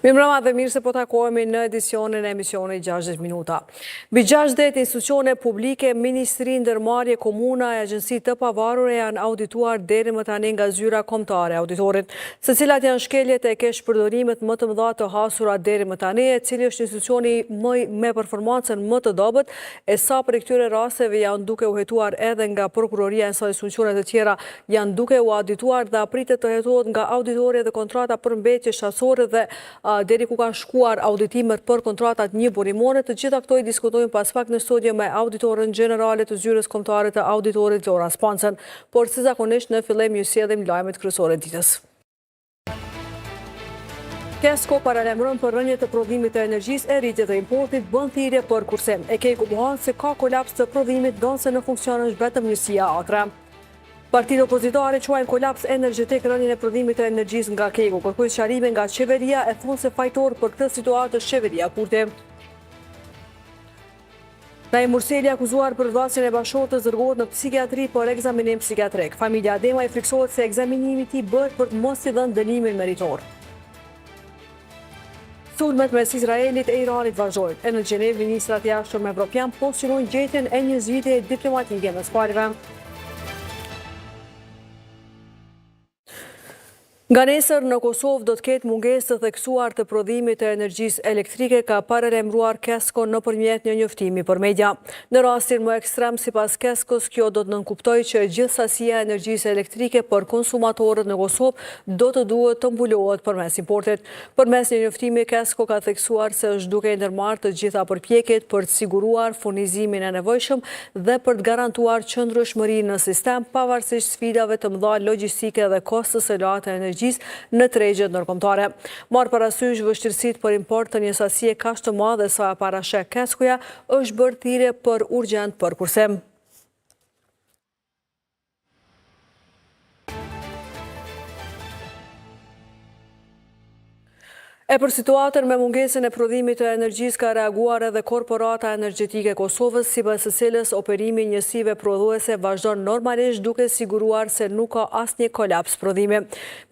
Mirëmbrëma dhe mirë se po takohemi në edicionin e emisionit 60 Minuta. Mbi 60 institucione publike, ministri, ndërmarrje, komuna e agjenci të pavarura janë audituar deri më tani nga Zyra Kombëtare e Auditorit. Se cilat janë shkeljet e keqpërdorimet më të mëdha të hasura deri më tani, e cili është institucioni më me performancën më të dobët, e sa prej këtyre rasteve janë duke u hetuar edhe nga prokuroria e sa institucione të tjera janë duke u audituar dhe a pritet të hetohet nga auditori edhe kontrata për mbetje shtacore dhe deri ku kanë shkuar auditimet për kontratat njëburimore, të gjitha këto i diskutojmë pas pak në studio me auditoren gjenerale të Zyrës Kombëtare të Auditorit Vlora Spancën. Por si zakonisht në fillim ju sjellim lajmet kryesore të ditës. KESCO paralajmëron për rënie të prodhimit të energjisë e rritje të importit, bën thirrje për kursim. E KEK-u pohon se ka kolaps të prodhimit ndonëse në funksion është vetëm njësia A3. Partitë opozitare quajnë kolaps energjetik rënien e prodhimit të energjisë nga KEK-u, kërkojnë sqarime nga qeveria e thonë se fajtor për këtë situatë është qeveria Kurti. Naim Murseli i akuzuar për vrasjen e bashkëshortes dërgohet në psikiatri për ekzaminim psikiatrik. Familja Ademaj frikësohet se ekzaminimi i tij bëhet për të mos i dhënë dënimin meritor. Sulmet mes Izraelit e Iranit vazhdojnë. E në Gjenevë ministrat e jashtëm evropian po synojnë gjetjen e një zgjidhjeje diplomatike mes palëve. Nga nesër në Kosovë do të ketë mungesë të theksuar të prodhimit të energjisë elektrike, ka paralajmëruar KESCO nëpërmjet një njoftimi për media. Në rastin më ekstrem, sipas KESCO-s, kjo do të nënkuptojë që e gjithë sasia e energjisë elektrike për konsumatorët në Kosovë do të duhet të mbulohet përmes importit. Përmes një njoftimi, KESCO ka theksuar se është duke i ndërmarrë të gjitha përpjekjet për të siguruar furnizimin e nevojshëm dhe për të garantuar qëndrueshmëri në sistem, pavarësisht sfidave të mëdha logjistike dhe kostos së lartë të energjisë në tregjet ndërkombëtare. Marrë parasysh vështirësitë për import të një sasie kaq të madhe sa e parasheh KESCO-ja, është bërë thirrje për urgjent për kursim. E për situatën me mungesën e prodhimit të energjisë ka reaguar edhe Korporata Energjetike e Kosovës, sipas së cilës operimi i njësive prodhuese vazhdon normalisht duke siguruar se nuk ka asnjë kolaps prodhimi.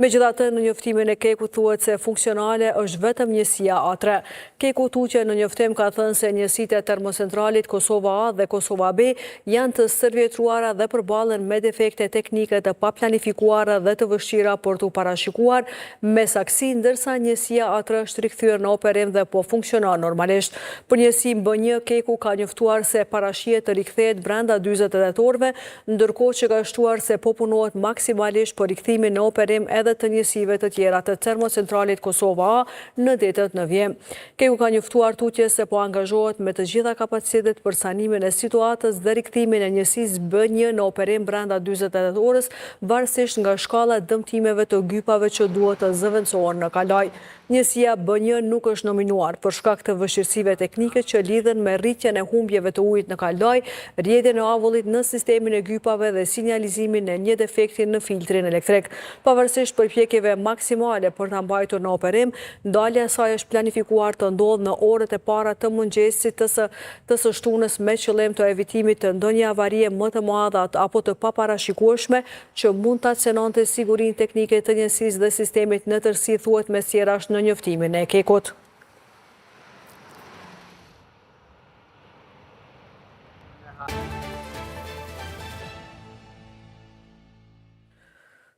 Megjithatë, në njoftimin e KEK-ut thuhet se funksionale është vetëm njësia A3. KEK-u tutje në njoftim ka thënë se njësitë e termocentralit Kosova A dhe Kosova B janë të stërvjetruara dhe përballen me defekte teknike të paplanifikuara dhe të vështira për t'u parashikuar me saktësi, ndërsa njësia A3 është rikthyer në operim dhe po funksionon normalisht. Për njësinë B1, KEK-u ka njoftuar se parashihet të rikthehet brenda 48 orëve, ndërkohë që ka shtuar se po punohet maksimalisht për rikthimin në operim edhe të njësive të tjera të termocentralit Kosova A në ditët në vijim. KEK-u ka njoftuar tutje se po angazhohet me të gjitha kapacitetet për sanimin e situatës dhe rikthimin e njësisë B1 në operim brenda 48 orës, varësisht nga shkalla e dëmtimeve të gypave që duhet të zëvendësohen në Kaldajë. Njësia B një nuk është nominuar, për shkak të vështirësive teknike që lidhen me rritjen e humbjeve të ujit në Kaldajë, rrjedhjen e avullit në sistemin e gypave dhe sinjalizimin e një defekti në filtrin elektrik. Pavarësisht përpjekjeve maksimale për ta mbajtur në operim, ndalja e saj është planifikuar të ndodhë në orët e para të mëngjesit të së të së shtunës me qëllim të evitimit të ndonjë avarie më të madhe apo të paparashikueshme që mund ta cenonte sigurinë teknike të njësisë dhe sistemit në tërësi, thuhet mes tjerash në njoftimin e KEK-ut.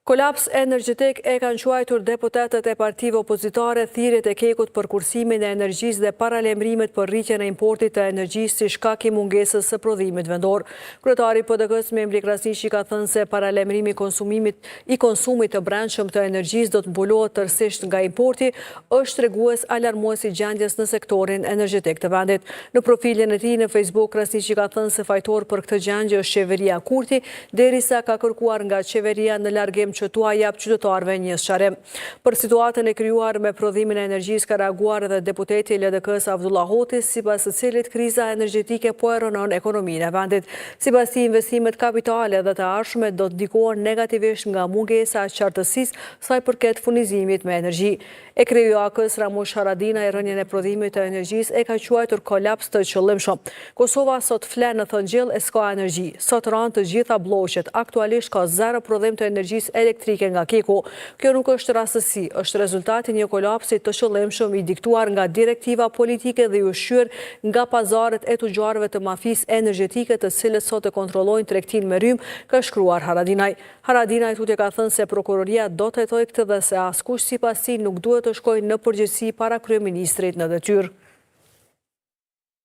Kolaps energjetik e kanë quajtur deputetët e partive opozitare thirrjet e KEK-ut për kursimin e energjisë dhe paralajmërimet për rritjen e importit të energjisë si shkak i mungesës së prodhimit vendor. Kryetari i PDK-së, Memli Krasniqi ka thënë se paralajmërimi i konsumimit i konsumit të brendshëm të energjisë do të mbulohet tërësisht nga importi, është tregues alarmues i gjendjes në sektorin energjetik të vendit. Në profilin e tij në Facebook, Krasniqi ka thënë se fajtor për këtë gjendje është qeveria Kurti, derisa ka kërkuar nga qeveria në largim që t'ua japë qytetarëve një sqarim. Për situatën e krijuar me prodhimin e energjisë ka reaguar edhe deputeti i LDK-së Avdullah Hoti, sipas të cilit kriza energjetike po e rrënon ekonominë e vendit. Sipas tij, investimet kapitale dhe të ardhshme do të ndikohen negativisht nga mungesa e qartësisë sa i përket furnizimit me energji. E kreu i AAK-së, Ramush Haradinaj rënien e prodhimit të energjisë e ka quajtur kolaps të qëllimshëm. Kosova sot fle në thëngjill e s'ka energji. Sot ranë të gjitha blloqet. Aktualisht ka zero prodhim të energjisë. elektrike nga KEK-u. Kjo nuk është rastësi, është rezultat i një kolapsi të qëllimshëm i diktuar nga direktiva politike dhe i ushqyer nga pazaret e tuxharëve të mafisë energjetike të cilët sot e kontrollojnë tregtinë me rrymë, ka shkruar Haradinaj. Haradinaj tutje ka thënë se prokuroria do të hetojë këtë dhe se askush sipas tij nuk duhet të shkojë në përgjegjësi para kryeministrit në detyrë.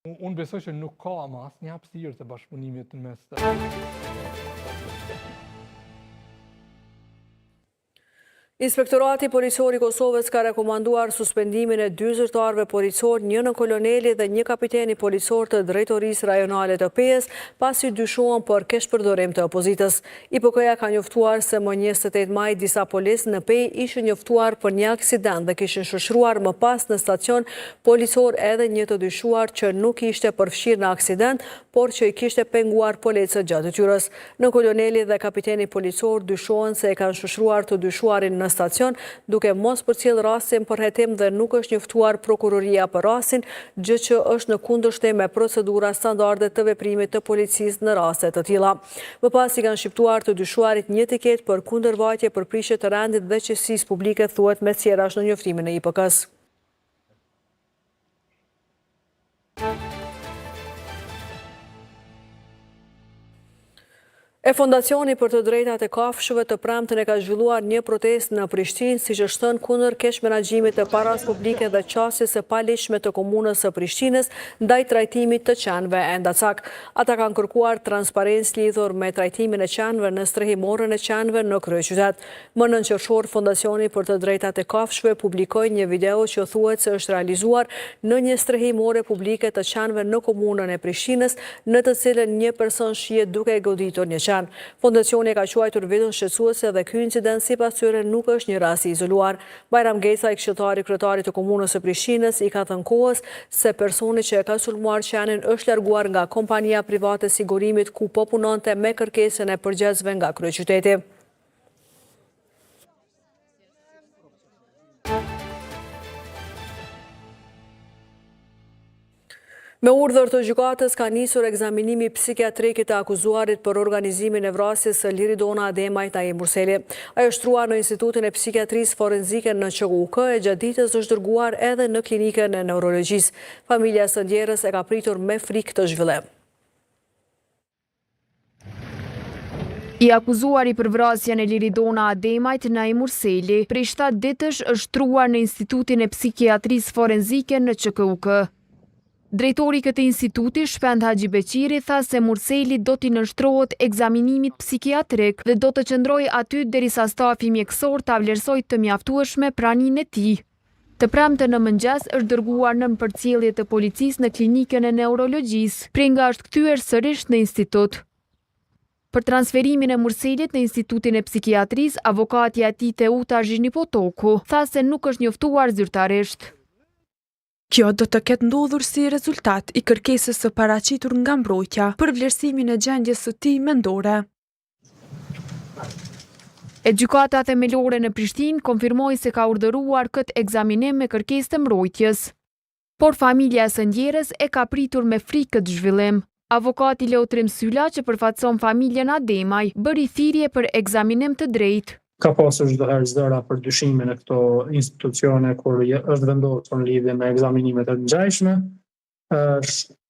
Unë besoj që nuk ka më asnjë hapësirë të bashkëpunimit në mes të Inspektorati Policor i Kosovës ka rekomanduar suspendimin e dy zyrtarëve policorë, një nënkoloneli dhe një kapiteni policor të Drejtorisë Rajonale të Pejës, pasi dyshohen për keqpërdorim të pozitës. IPK-ja ka njoftuar se më 28 maj disa policë në Pejë ishin njoftuar për një aksident dhe kishin shoqëruar më pas në stacion policor edhe një të dyshuar që nuk ishte përfshirë në aksident, por që i kishte penguar policët gjatë detyrës. Nënkoloneli dhe kapiteni policor dyshohen se e kanë shoqëruar të dyshuarin në stacion, duke mos përcjellë rastin për hetim dhe nuk është njoftuar prokuroria për rastin, gjë që është në kundërshtim me procedurat standarde të veprimit të policisë në raste të tilla. Më pas i kanë shqiptuar të dyshuarit një tiketë për kundërvajtje për prishje të rendit dhe qetësisë publike, thuhet mes tjerash në njoftimin e IPK-së. E Fondacioni për të Drejtat e Kafshëve të premten e ka zhvilluar një protestë në Prishtinë, siç është thënë kundër keqmenaxhimit të parasë publike dhe qasjes së paligjshme të Komunës së Prishtinës ndaj trajtimit të qenve endacak. Ata kanë kërkuar transparencë lidhur me trajtimin e qenve në strehimoren e qenve në kryeqytet. Më 9 qershor, Fondacioni për të Drejtat e Kafshëve publikoi një video që thuhet se është realizuar në një strehimore publike të qenve në komunën e Prishtinës, në të cilën një person shihet duke e goditur një qen. Fondacioni e ka quajtur videon shqetësuese dhe ky incident sipas tyre nuk është një rast i izoluar. Bajram Gecaj, këshilltar i kryetarit të Komunës së Prishtinës, i ka thënë Kohës se personi që e ka sulmuar qenin është larguar nga kompania private e sigurimit ku po punonte me kërkesën e përgjegjësve nga kryeqyteti. Me urdhër të gjykatës ka nisur ekzaminimi psikiatrik i të akuzuarit për organizimin e vrasjes së Liridona Ademajt Naim Murseli. Ai është shtruar në Institutin e Psikiatrisë Forenzike në QKUK e gjatë ditës është dërguar edhe në Klinikën e Neurologjisë. Familja e së ndjerës e ka pritur me frikë këtë zhvillim. I akuzuari për vrasjen e Liridona Ademajt, Naim Murseli, prej 7 ditësh është shtruar në Institutin e Psikiatrisë Forenzike në QKUK. Drejtori i këtij instituti, Shpend Haxhibeqiri, tha se Murseli do t'i nënshtrohet ekzaminimit psikiatrik dhe do të qëndrojë aty derisa stafi mjekësor ta vlerësojë të mjaftueshme praninë e tij. Të premten në mëngjes është dërguar nën përcjellje të policisë në Klinikën e Neurologjisë, prej nga është kthyer sërish në institut. Për transferimin e Murselit në Institutin e Psikiatrisë, avokatja e tij Teuta Zhinipotoku, tha se nuk është njoftuar zyrtarisht. Kjo do të ketë ndodhur si rezultat i kërkesës së paraqitur nga mbrojtja për vlerësimin e gjendjes së tij mendore. E Gjykata Themelore në Prishtinë konfirmoi se ka urdhëruar këtë ekzaminim me kërkesë të mbrojtjes. Por familja e së ndjerës e ka pritur me frikë këtë zhvillim. Avokati Leotrim Syla që përfaqëson familjen Ademaj, bëri thirrje për ekzaminim të drejtë. Ka pasur çdoherë zëra për dyshime në këto institucione kur është vendosur në lidhje me ekzaminimet e ngjashme.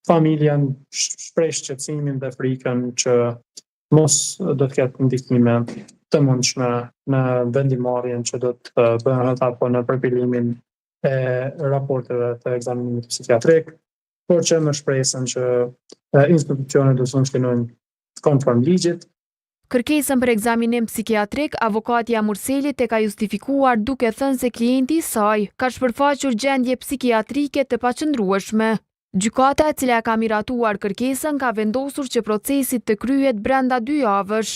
Familja shpreh shqetësimin dhe frikën që mos do të ketë ndikime të mundshme në vendimmarrjen që do të bëhet apo në përpilimin e raporteve të ekzaminimit psikiatrik, por që me shpresën që institucionet do të funksionojnë konform ligjit. Kërkesën për ekzaminim psikiatrik, avokatja e Murselit e ka justifikuar duke thënë se klienti i saj ka shpërfaqur gjendje psikiatrike të paqëndrueshme. Gjykata e cila e ka miratuar kërkesën ka vendosur që procesi të kryhet brenda dy javësh.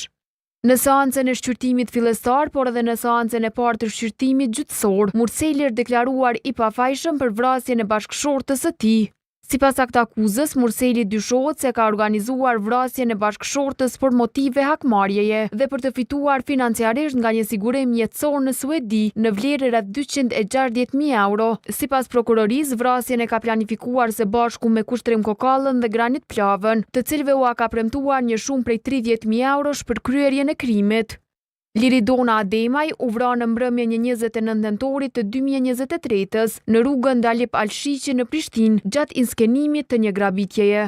Në seancën e shqyrtimit fillestar, por edhe në seancën e parë të shqyrtimit gjyqësor, Murseli është deklaruar i pafajshëm për vrasjen e bashkëshortes së tij. Sipas aktakuzës, Murseli dyshohet se ka organizuar vrasjen e bashkëshortes për motive hakmarrjeje dhe për të fituar financiarisht nga një sigurim jetësor në Suedi në vlerë rreth 260.000 euro. Sipas prokurorisë, vrasjen e ka planifikuar së bashku me Kushtrim Kokallën dhe Granit Plavën, të cilëve ua ka premtuar një shumë prej 30.000 eurosh për kryerjen e krimit. Liridona Ademaj u vra në mbrëmjen e 29 nëntorit të 2023-ës në rrugën Dalip Alshiqi në Prishtinë gjatë inskenimit të një grabitjeje.